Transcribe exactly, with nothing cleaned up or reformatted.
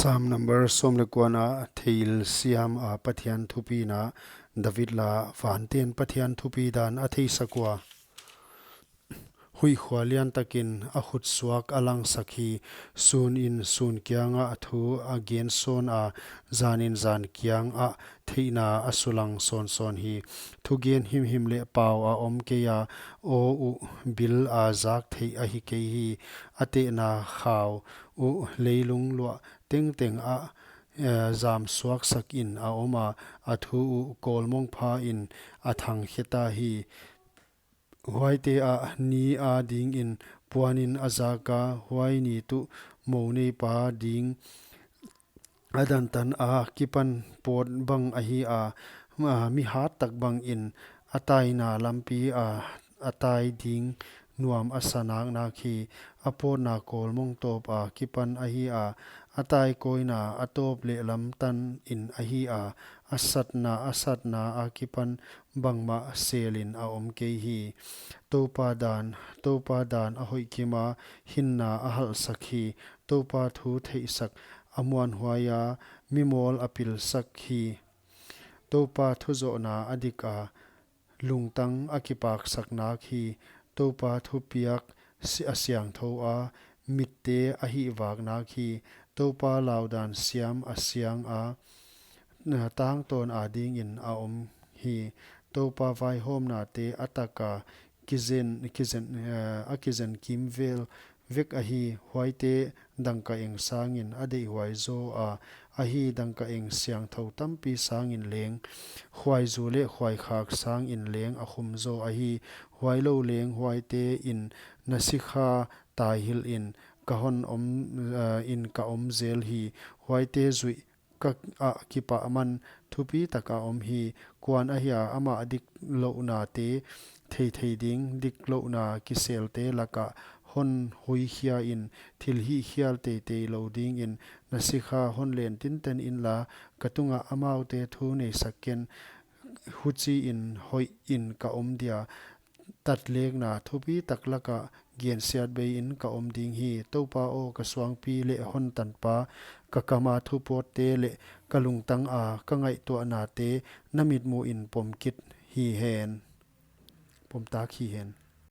Sam number sawm leh kuana. Theihsiam a Pathian thupina. David la. Vanten Pathian thupi dan a theisak ua, huihkhua liantakin a khutsuak a langsak hi. Sunin sun kiangah thu a gen sawn a, zanin zan kiangah theihna a sulang sawnsawn hi. Thugen himhim leh pau a om kei a, aw uh bil a zak theih ahi kei hi. A tehna khau uh leilung luah tengteng ah, eh, zamsuaksakin a om a, a thu uh kawlmong phain a thangkheta hi. Huaite ah ni a dingin puanin a zak a, huai ni tuh mou neipa ding a dantan a kipan pawt bang ahi a, a mi hat tak bangin a taina lampi a, a tai ding nuam a sa naknak hi. A pawtna kawlmong tawp a kipan ahi a, a tai kawina a tawp leh lam tanin ahi a, a satna, a satna a kipan bangmah selin a om kei hi. Toupa dan, Toupa dan a hoihkim a, hinna a halhsak hi. Toupa thu theihsak a muanhuai a, mimawl a pilsak hi. Toupa thuzohna a dik a, lungtang a kipaksak nak hi. Toupa thupiak si-, a siangthou a, mitte a hihvak nak hi. Toupa laudan siam a siang a, na tangtawn a dingin a om hi. Toupa vaihawmnate a tak a, kizen, kizen, eh, a kizen kimvel vek ahi. Huaite dangkaeng sangin a deihhuai zaw a, ahi, dangkaeng siangthou tampi sangin leng, khuaizu leh khuaikhak sangin leng a khum zaw ahi. Huailou leng huaite'n na sikha taihilhin ka hon om, eh, in ka om zel hi. Huaite zuih ka, a kipahman thupi tak a om hi. Kuan ahia amah diklouhnate theithei ding, diklouhna kiselte lakah hon huikhiain, thil hihkhial teitei lou dingin na sikha hon len tinten inla, ka tungah amaute thu neisak ken. Huchiin hoihin ka om dia, tatlekna thupi tak lakah gensiatbeiin ka om ding hi. Toupa aw, ka suangpi leh hon tanpa, ka kam a thupawtte leh ka lungtang a ka ngaihtuahnate na mitmuhin pom kit hi hen. Pomtak hi hen.